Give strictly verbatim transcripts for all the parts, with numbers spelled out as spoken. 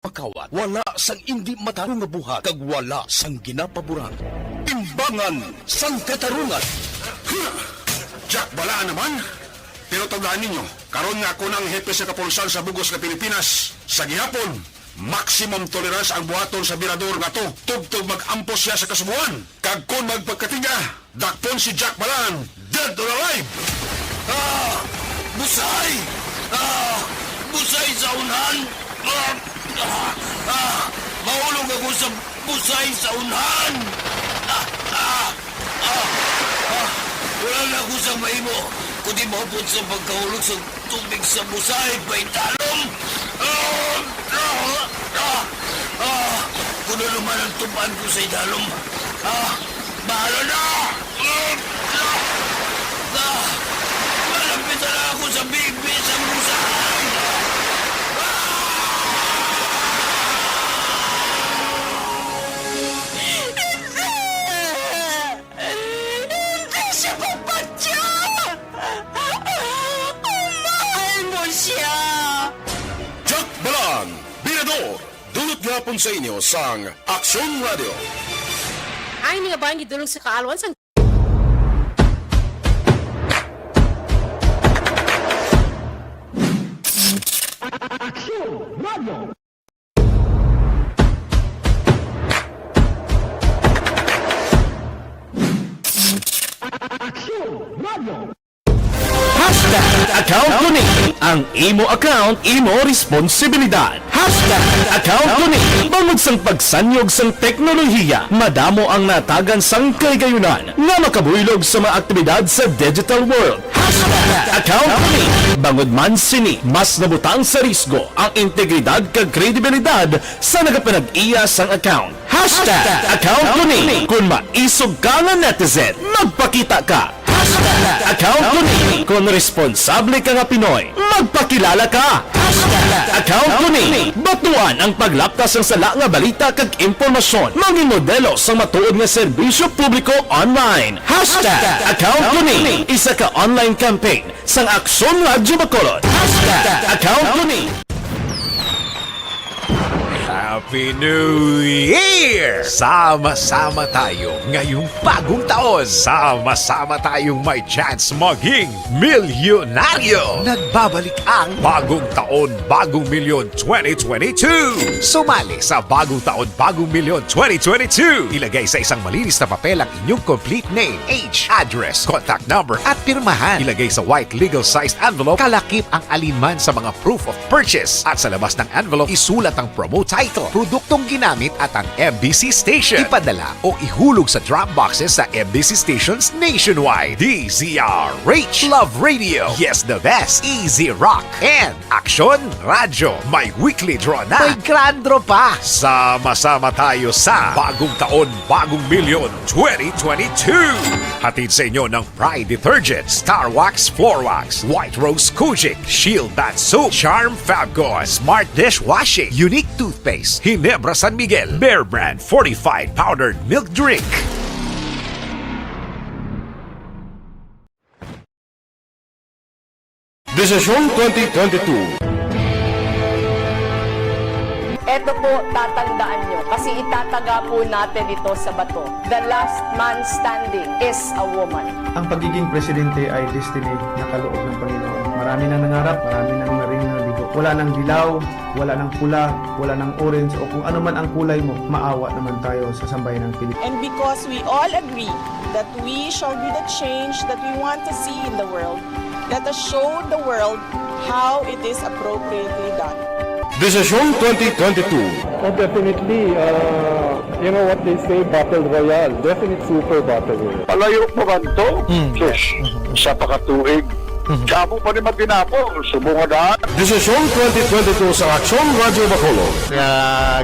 makawat, wala sang indi matarong nga buhat, kag wala sang ginapaburan. Timbangan sang katarungan. Jack Balaan naman? Pero tandaan ninyo, karon nga ako na ang hepe sa kapulisan sa bug-os nga Pilipinas, sa gihapon, maximum tolerance ang buhaton sa birador nga to, tubtob mag-ampo siya sa kasugoan. Kag kon magpagkatiga, dakpon si Jack Balaan, dead or alive! Ah! Busay! Ah! Busay sa unhan! Ah! Ah! Ah! Mahulog ako sa busay sa unhan! Ah! Ah! Ah! Ah! Wala na ako sa mahimo, kundi mahupot sa pagkahulog sa tubig sa busay, paidalom. Ah, ah, ah, ah. Kuno naman ang tubaan ko sa idalom. Ah, bahala na. Ah, ah, ah. Malapit na ako sa bigbi sa busay. Ah! Hindi siya papatya! Kung mahal mo siya! Jack Balaan, Birador, dulot gihapon sa inyo sang Aksyon Radio. Ang mga bang gidulog sa kaalwan sang Aksyon Radio. Aksyon Radio. Hashtag account ko ni. Ang imo account, imo responsibilidad. Hashtag account ko ni. Bangod sang pagsanyog sang teknolohiya, madamo ang natagan sang kahigayonan nga makabuylog sa mga aktibidad sa digital world. Hashtag account ko ni. Bangod man sini, mas nabutang sa risgo ang integridad kag kredibilidad sa nagapanag-iya sang account. Hashtag account ko ni. Kon maisog ka nga netizen, magpakita ka. Hashtag account ko ni. Kon responsable ka nga Pinoy, magpakilala ka. Hashtag account ko ni. Batuan ang paglapta sang sala nga balita kag impormasyon. Mangin modelo sang matuod nga serbisyo publiko online. Hashtag account ko ni. Isa ka online campaign sang Aksyon Radyo Bacolod. Hashtag account ko ni. Happy New Year! Sama-sama tayo ngayong bagong taon. Sama-sama tayong may chance maging milyonaryo. Nagbabalik ang Bagong Taon, Bagong Milyon twenty twenty-two. Sumali sa Bagong Taon, Bagong Milyon twenty twenty-two. Ilagay sa isang malinis na papel ang inyong complete name, age, address, contact number, at pirmahan. Ilagay sa white legal-sized envelope, kalakip ang alinman sa mga proof of purchase. At sa labas ng envelope, isulat ang promo title, produktong ginamit, at ang M B C station. Ipadala o ihulog sa drop boxes sa M B C stations nationwide. D Z R H, Love Radio, Yes the Best, Easy Rock, and Aksyon Radyo. May weekly draw na. May grand draw pa. Sama-sama tayo sa Bagong Taon, Bagong Milyon twenty twenty-two. Hatid sa inyo ng Pride Detergent, Star Wax Floor Wax, White Rose Kojic, Shield Bath Soap, Charm Fabcon, Smart Dishwashing, Unique Toothpaste, Ginebra San Miguel, Bear Brand Fortified Powdered Milk Drink. Desisyon twenty twenty-two. Eto po, tatandaan nyo, kasi itataga po natin ito sa bato. The last man standing is a woman. Ang pagiging presidente ay destiny na kaloob ng Panginoon. Marami nang nangarap, marami nang naring nabigo. Wala nang dilaw, wala nang pula, wala nang orange, o kung ano man ang kulay mo, maawa naman tayo sa sambayan ng Pilipinas. And because we all agree that we shall be the change that we want to see in the world, let us show the world how it is appropriately done. Desisyon twenty twenty-two. Oh, definitely. Uh, you know what they say, battle royale. Definite super battle royale. Palayo pa man to? Mm. Sus, isa pa ka tuig. Mhm. Damo pa ni matinapol, subong nga daan. Desisyon twenty twenty-two sa Aksyon Radyo Bacolod. Nga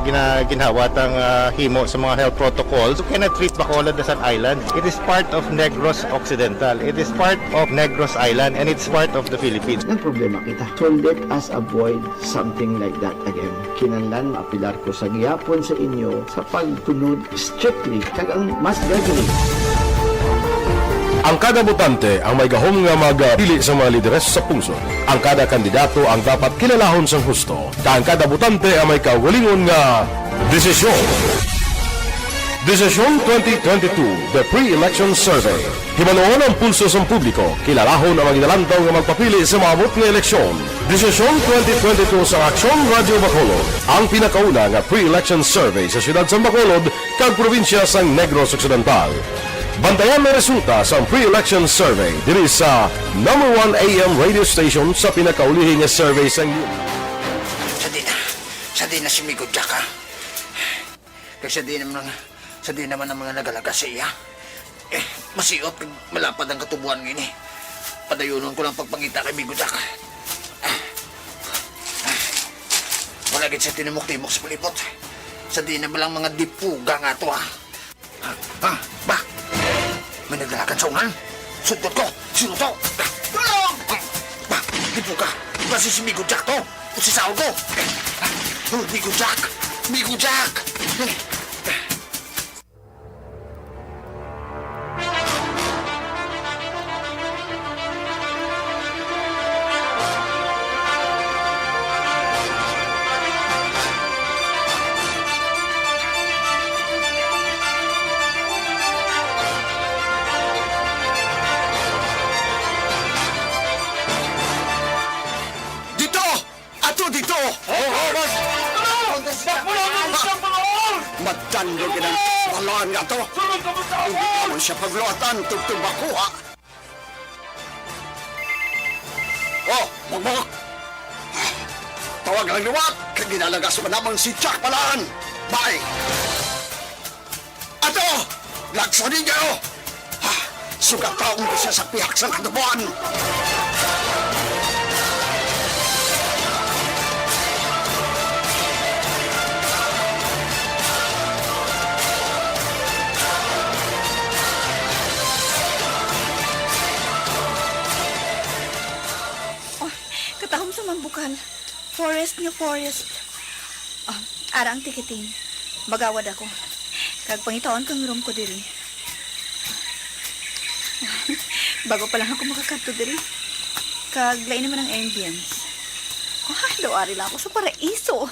gina-, ginhawat ang, ah, himo sa mga health protocols. You cannot treat Bacolod as an island. It is part of Negros Occidental. It is part of Negros Island, and it's part of the Philippines. Nagproblema kita. So let us avoid something like that again. Kinahanglan maapilar ko sa gihapon sa inyo sa pagsunod strictly kag ang mas gagawin. Ang kada botante ang may gahom nga magpili sa mga lideres sa pungsod. Ang kada kandidato ang dapat kilalahon sang husto, kag ang kada botante ang may kaugalingon nga desisyon. Desisyon twenty twenty-two, The Pre-Election Survey. Hibaluon ang pulso sang publiko, kilalahon ang mga ginalantaw nga magpapili sa maabot nga eleksyon. Desisyon twenty twenty-two sa Aksyon Radyo Bacolod, ang pinakauna nga pre-election survey sa siyudad sang Bacolod kag probinsya sang Negros Occidental. Bantayan ang resulta sang pre-election survey diri sa number one A M radio station sa pinakaulihi nga survey sang Sa di na, sa di na si Migo Jack, ha? Kay sa di naman, sa di naman ang mga nagalaga sa iya. Eh, masiot kag malapad ang katubuan nga ini. Padayunon ko lang pagpangita kay Migo Jack. Wala gid siya tinimok-timok sa palibot. Sa di na ba lang mga dipuga nga to, ha? Ha? Ba? May nagdalagan sa unan? Sundot ko! Sino to? Ba? Di po ka! Basi si Migo Jack to! O si Saul to! Oh, Migo Jack! Migo Jack! Dito! Ato dito! Oh, oh, boss! Ano? Boss, wala mo isang palaon! Matanlog ka ng balaan nga to! Sunod ka mo sa Hindi ako! Ka mo siya pagluatan, tugtog makuha! Oh, Mokmok! Tawag ang liwat, kay ginalagas mo namang si Jack Balaan! Bye! Ato! Lagso ninyo! Ah, sugataon ko siya sa pihak sang katubuan! Oh, katahom sa mambukal. Forest nga forest. Ah, ara ang tikiting. Magawad ako. Kag pangitaon kang room ko diri. Bago pa lang ako makakadto diri. Kag lain naman ang ambience. Ah, daw ari lang ako sa paraiso.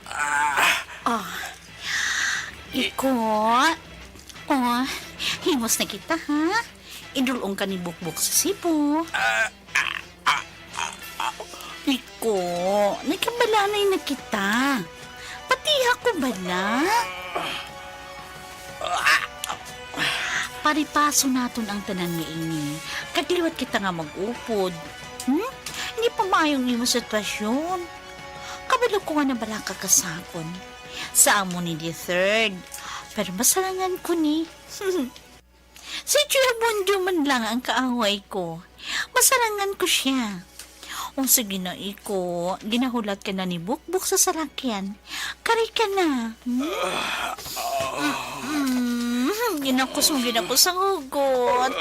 Ah. Ah. Iko. Oh, himos na kita, ha? Idul-ong ka ni Bukbok sa Cebu. Ah, ah, ah, ah, ah. Iko, nagkabalanay na kita. Patiha ko bala. Paripaso naton ang tanan nga ini, kag liwat kita nga mag-upod. Hmm? Hindi pa maayo ang imo sitwasyon. Kabalo ko nga nabalaka ka sa akon. Sa amo ni the third. Pero masarangan ko ni. Si Kuya Bonjo man lang ang kaaway ko. Masarangan ko sia. O sige na, Iko. Ginahulat ka na ni Bukbok sa salakyan. Kari ka na. Hmm? Mm, ginakus mo, ginakus ang hugot.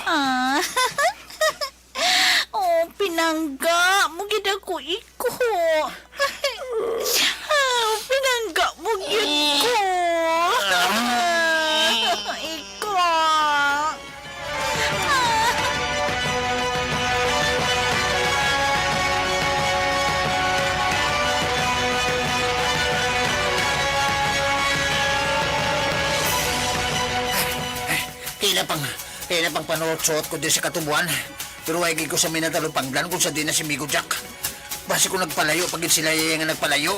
Ah. Oh, pinangga mo gid ako, Iko. Ah, pinangga mo gid ko. Iko. Kailan pang, kailan pang panuot-suot ko di sa katubuan. Pero way gid ko sa minatalupangdan kung sa di na si Migo Jack. Basi kung nagpalayo pa gid sila, iya nga nagpalayo.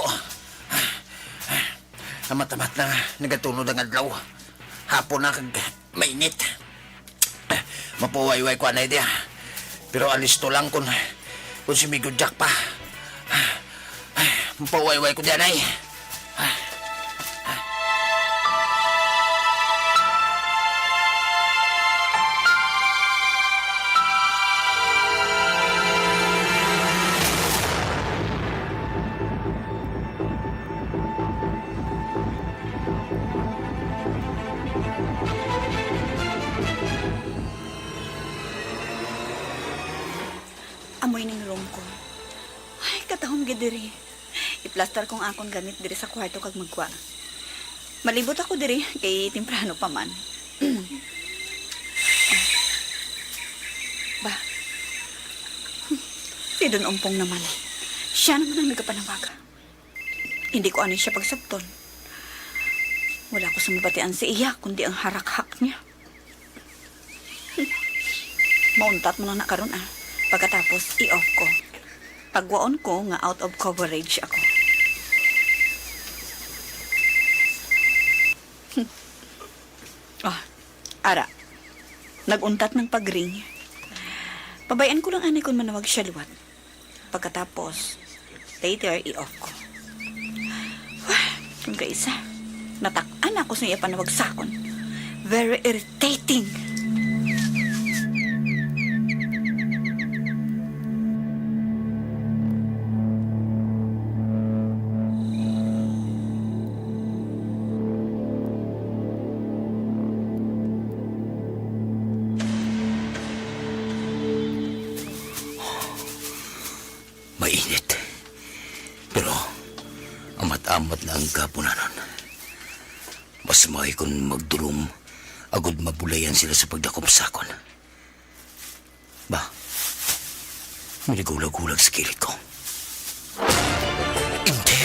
Amat-amat na, nagatunod ang adlaw. Hapon na kag mainit. Mapawayway ko anay diya. Pero alisto lang kung, kung si Migo Jack pa. Mapawayway ko diya, anay. Mo ining room ko. Ay, katahom gid diri. Iplastar ko ang akon gamit diri sa kwarto kag magwa. Malibot ako diri kay temprano pa man. Ba? Si Don Ompong naman. Siya naman ang nagapanawaga. Hindi ko ani siya pagsabton. Wala ko sa mabatian sa iya, kundi ang harakhak niya. Mauntat mo lang na karon, ah. Pagkatapos, i-off ko. Pagwaon ko nga out of coverage ako. Ah, ara. Nag-untat ng pag-ring. Pabayan ko lang ani kung manawag siya liwat. Pagkatapos, later, i-off ko. Kung kaisa, natak-an ako sa iya panawagsakon. Very irritating. Mainit. Pero amat-amat na ang kapunanon. Mas maay kon magdulom agod mabulayan sila sa pagdakop sa akon. Ba, may naghulag-hulag sa kilid ko. Hindi.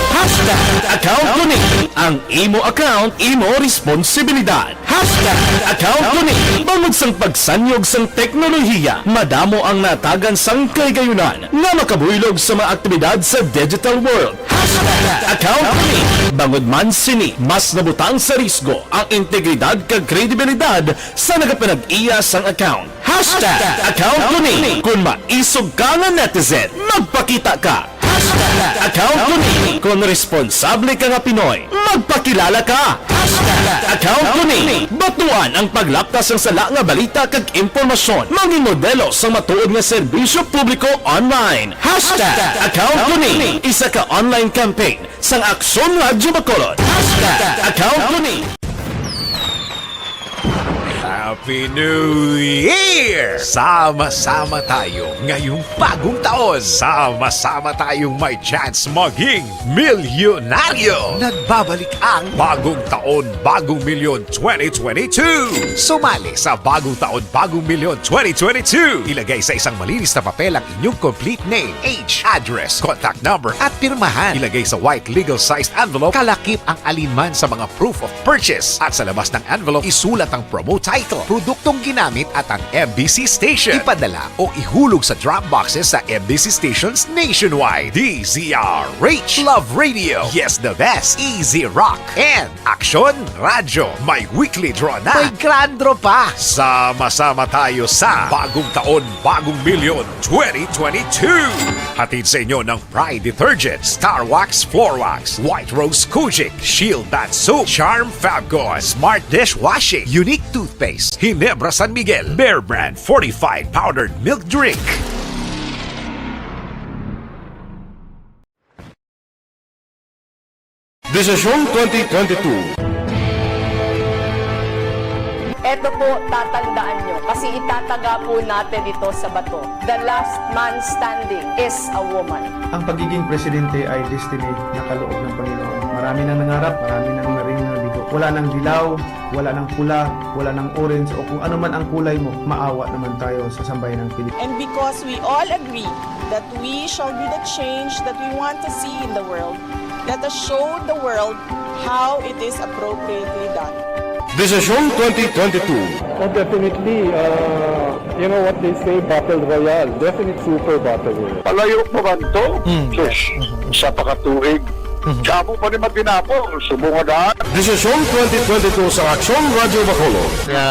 Hashtag account ko ni. Ang imo account, imo responsibilidad. Hashtag account ko ni. Bangod sang pagsanyog sang teknolohiya, madamo ang natagan sang kahigayunan nga makabuylog sa mga aktibidad sa digital world. Hashtag account ko ni. Bangod man sini, mas nabutang sa risgo ang integridad kag kredibilidad sa nagapanag-iya sang account. Hashtag account ko ni. Kung maisog ka nga netizen, magpakita ka. Hashtag account ko ni. Kung responsable ka nga Pinoy, magpakilala ka. Hashtag account ko ni. Batuan ang paglapta sang sala nga balita kag impormasyon. Mangin modelo sang matuod nga serbisyo publiko online. Hashtag account ko ni. Isa ka online campaign sang Aksyon Radyo Bacolod. Hashtag account ko ni. Happy New Year! Sama-sama tayo ngayong bagong taon. Sama-sama tayong may chance maging milyonaryo. Nagbabalik ang Bagong Taon, Bagong Milyon twenty twenty-two. Sumali sa Bagong Taon, Bagong Milyon twenty twenty-two. Ilagay sa isang malinis na papel ang inyong complete name, age, address, contact number, at pirmahan. Ilagay sa white legal-sized envelope. Kalakip ang alinman sa mga proof of purchase. At sa labas ng envelope, isulat ang promo title, produktong ginamit, at ang M B C station. Ipadala o ihulog sa drop boxes sa M B C stations nationwide. D Z R H, Love Radio, Yes the Best, Easy Rock, and Aksyon Radyo. May weekly draw na. May grand draw pa. Sama-sama tayo sa Bagong Taon, Bagong Milyon twenty twenty-two. Hatid sa inyo ng Pride Detergent, Star Wax Floor Wax, White Rose Kojic, Shield Bath Soap, Charm Fabcon, Smart Dishwashing, Unique Toothpaste, Ginebra San Miguel, Bear Brand Fortified Powdered Milk Drink. Desisyon twenty twenty-two. Eto po, tatandaan nyo, kasi itataga po natin ito sa bato. The last man standing is a woman. Ang pagiging presidente ay destiny na kaloob ng Panginoon. Marami nang nangarap, marami nang naring nabigo. Wala nang dilaw, wala nang pula, wala nang orange, o kung ano man ang kulay mo, maawa naman tayo sa sambayan ng Pilipinas. And because we all agree that we shall be the change that we want to see in the world, let us show the world how it is appropriately done. Desisyon twenty twenty-two. Oh, definitely, uh, you know what they say, battle royale. Definite super battle royale. Palayo pa man to? Mm, yes. Sus, isa pa ka tuig. Damo pa ni matinapol, subong nga daan. Desisyon twenty twenty-two sa Aksyon Radyo Bacolod. Nga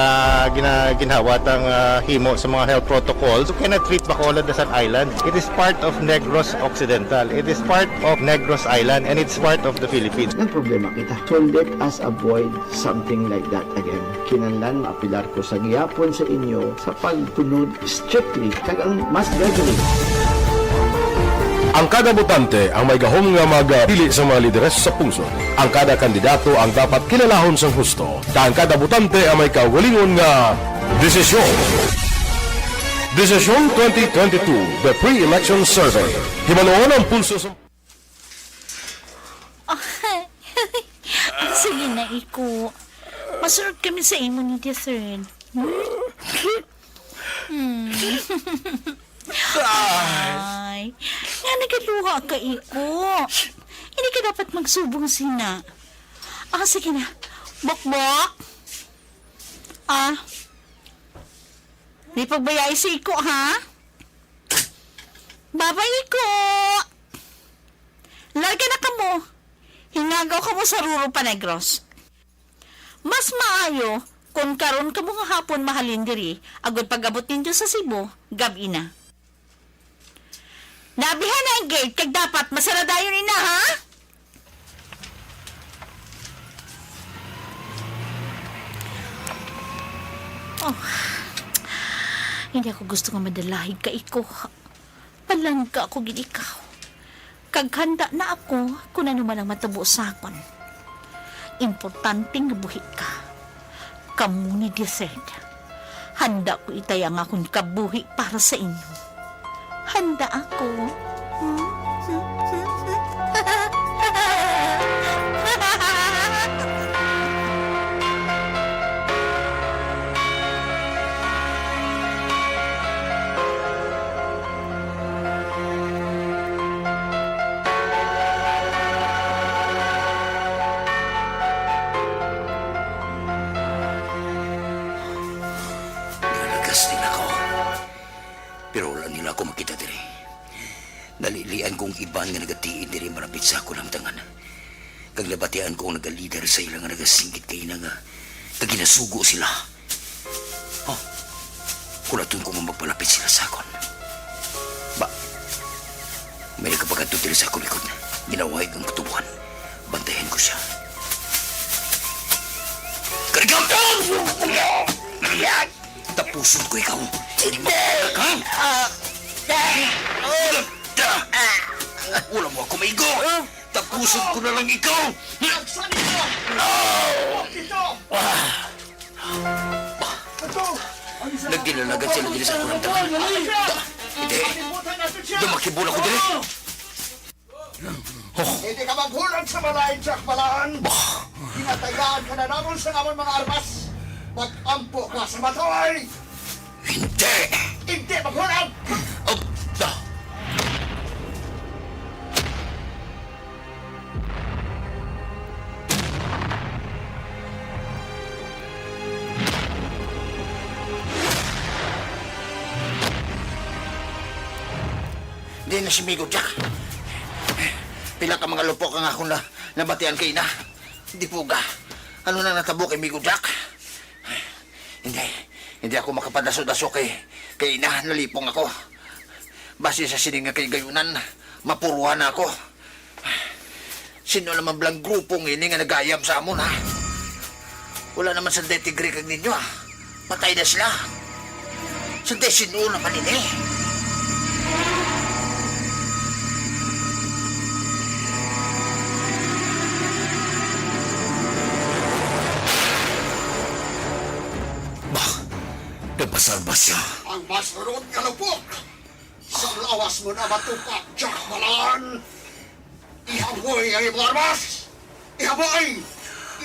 gina-, ginhawat ang, ah, himo sa mga health protocols. You cannot treat Bacolod as an island. It is part of Negros Occidental. It is part of Negros Island, and it's part of the Philippines. Nagproblema kita. So let us avoid something like that again. Kinahanglan maapilar ko sa gihapon sa inyo sa pagsunod strictly kag ang mas gradually. Ang kada botante ang may gahom nga magpili sa mga lideres sa pungsod. Ang kada kandidato ang dapat kilalahon sang husto, kag ang kada botante ang may kaugalingon nga desisyon. Desisyon twenty twenty-two, The Pre-Election Survey. Hibaluon ang pulso sa Ah, sige na, Iko. Masunod kami sa imo ni Desert. Hmm? Hmm. Ay, nga nagaluha ka, Iko. Hindi ka dapat magsubong sina. Ah, sige na. Bokbok. Ah, di pagbayai si Iko, ha? Bye-bye, Iko. Larga na kamo. Hingagaw kamo sa Ruro pa Negros. Mas maayo kon karon kamo nga hapon mahalin diri, agod pag-abot ninyo sa Cebu, gab-i na. Nabihan na ang gate, kag dapat masaradayon ina, ha? Oh. Hindi ako gusto nga madalahig ka, Iko. Palangga ako gid ikaw. Kag handa na ako kung ano man ang matabo sa akon. Importante nga buhi ka. Kamo ni Desert. Handa ko itaya ang akon kabuhi para sa inyo. Handa ako. Nalagas nila ako, pero wala nila ako makita diri. Nalilian ko ang iban nga nagatiin diri malapit sa akon hamtangan. Kag nabatian ko ang nagalider sa ila nga nagasinggit kaina nga, nga ginasugo sila. Oh, kulaton ko nga magpalapit sila sa akon. Ba, may nagapag-adto diri sa akon likod. Ginawahig ang katubuan. Bantayan ko siya. Kaligaw! Tapuson ko ikaw. Hindi! Ah! Wala mo ako maigo. Tapuson ko na lang ikaw. Nagsanita! Ito! Ito! Nagdinalagan sila diri sa akon hamtangan. Hindi. Dumakibol ako diri. Hindi ka maghulat sa balay, Jack Balaan. Ginatagaan ka na namon sa amon mga armas. Mag-ampo ka sa matuoy. Hindi! Hindi maghulat! Oh, ah. Di na si Migo Jack. Pila ka mga lupok ang akon na nabatian kaina. Di puga. Ano nang natabo kay Migo Jack? Hindi. Hindi ako makapadaso-daso kay, kay ina, nalipong ako. Basi sa sini nga kay gayunan, mapuruhan na ako. Sino naman blang grupo nga ini nga nagayam sa amon, ha? Wala naman sa detigre kag ninyo, ha? Patay na sila. Sa desino naman ini? Bah, nagpasarba siya. Ang mas runod nga lupok, sa lawas mo na matupak, Jack Balaan. Ihaboy ang imong armas! Ihaboy!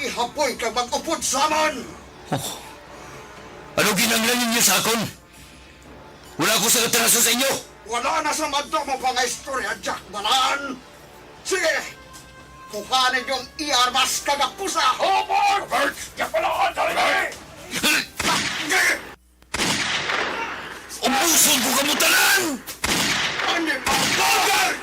Ihaboy kag mag-upod sa amon! Oh. Ano ginanglan ninyo sa akon? Wala ako sa atraso sa inyo! Wala na sa madto mo pa nga istorya, Jack Balaan! Sige! Kuha ninyo ang iya armas kag apusa! Hubot! Robert! Jack Balaan, dali! Ubuson ko kamo tanan! Animal! Robert!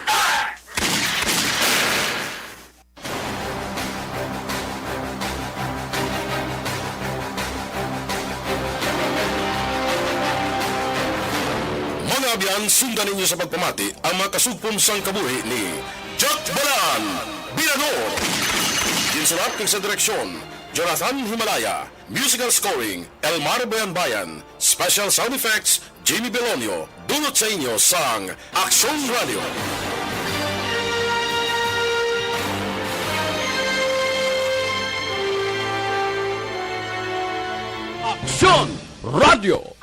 Abyan, sundan ninyo sa pagpamati ang mga kasugpon sang kabuhi ni Jack Balaan Binanor. Ginsulat kag sa direksyon, Jonathan Himalaya. Musical scoring, Elmar Bayanbayan. Special sound effects, Jimmy Belonio. Dulot sa inyo sang Aksyon Radio. Aksyon Radio.